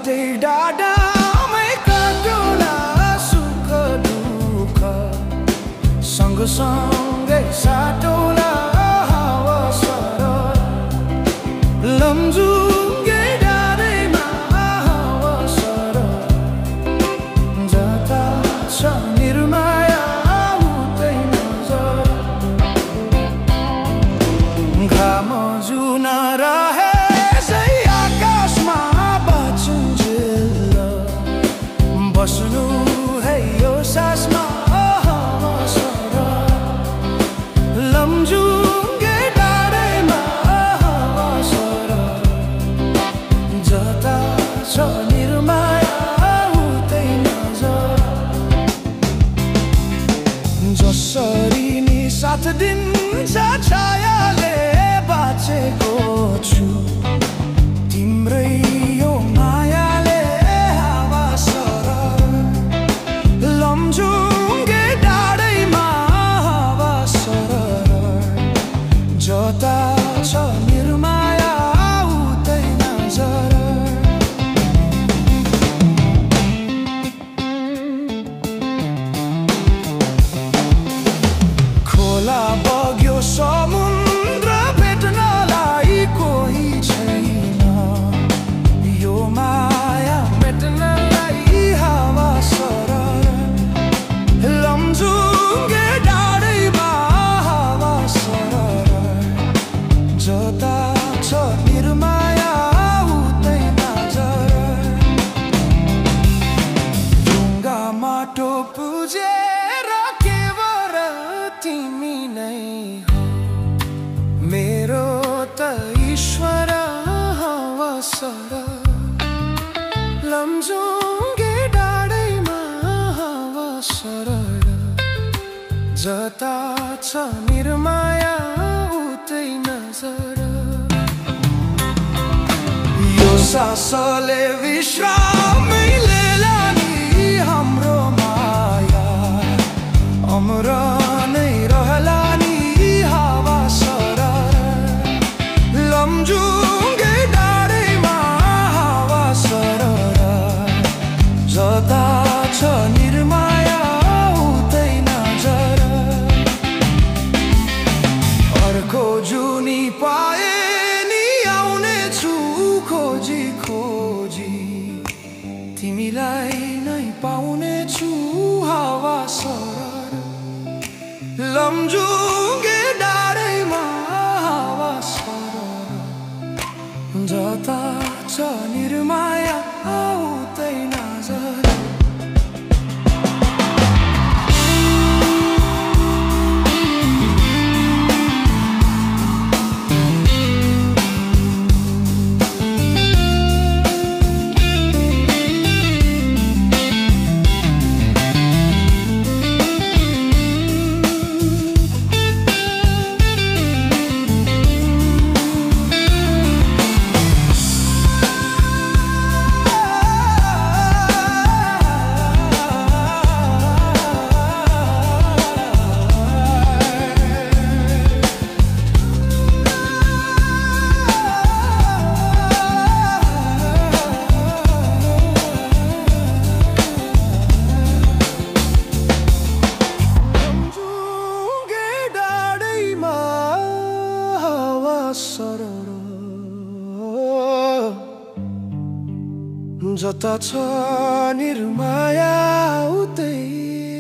बाटे डाडामै काटुला सुख दुःख सँगसँगै साटौला हावा सरर लमजुङ्गे डाँडैमा हावा सरर जता छ निर्माया उतै नजर घाम जुन रहे बस्नु है यो सासमा हावा सरर लमजुङ्गे डाँडैमा हावा सरर जता छ निर्माया उतै नजर जसरी नि साथ दिन्छ छायाले बाँचेको छु तिम्रै यो मायाले हावा सरर लमजुङ्गे डाँडैमा हावा सरर जता छ निर्माया उतै नजर खोला बग्यो समुद्र भेट्नलाई कोही छैन यो माया मेट्नलाई हावा सरर लमजुङ्गे डाँडैमा हावा सरर जता छ निर्माया उतै नजर ढुङ्गा माटो पुजेर केवल तिमी नै हो मेरो त ईश्वर हावा सरर लमजुङ्गे डाँडैमा हावा सरर जता छ निर्माया उतै नजर यो सासले विश्रामै लिएला नि हाम्रो माया अमर नै रहला नि हावा सरर लमजुङ्गे डाँडैमा हावा सरर जता छ निर्माया उतै नजर अर्को जुनी पाए नि आउने छु खोजी खोजी तिमीलाई नै पाउने छु हावा सरर लमजुङ्गे डाँडैमा हावा सरर जता छ निर्माया उतै नजर जता छ निर्माया उतै